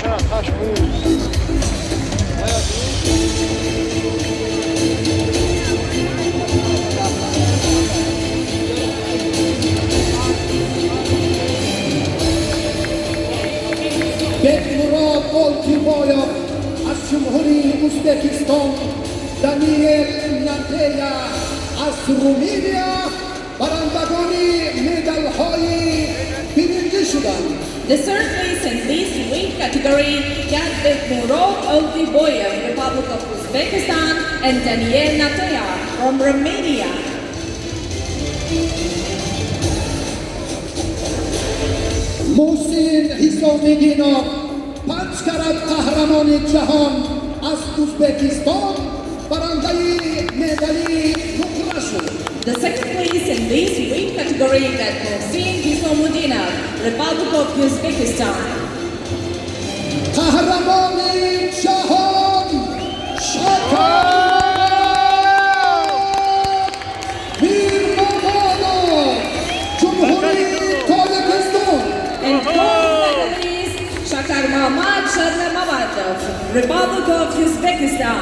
Taş büyük. Bayağı büyük. Bekmurod Oltiboyev аз Ҷумҳурии Узбекистон, Даниел Натея аз Руминия барандагони медалҳои биринҷӣ шуданд. The third place in this weight category got Bekmurod Oltiboyev, Republic of Uzbekistan, and Daniel Natea from Romania. Муҳсин Ҳисомиддинов, панҷ карат қаҳрамони ҷаҳон аз Узбекистон, барандаи медали нуқра шуд. The second place in this weight category got Mohsin Hisamudinov, Republic of Uzbekistan. Қаҳрамони ҷаҳон Шакар Мирмамадов, Ҷумҳурии Тоҷикистон. And gold medalist Shakar Muhammad Shadnamavatov, Republic of Uzbekistan.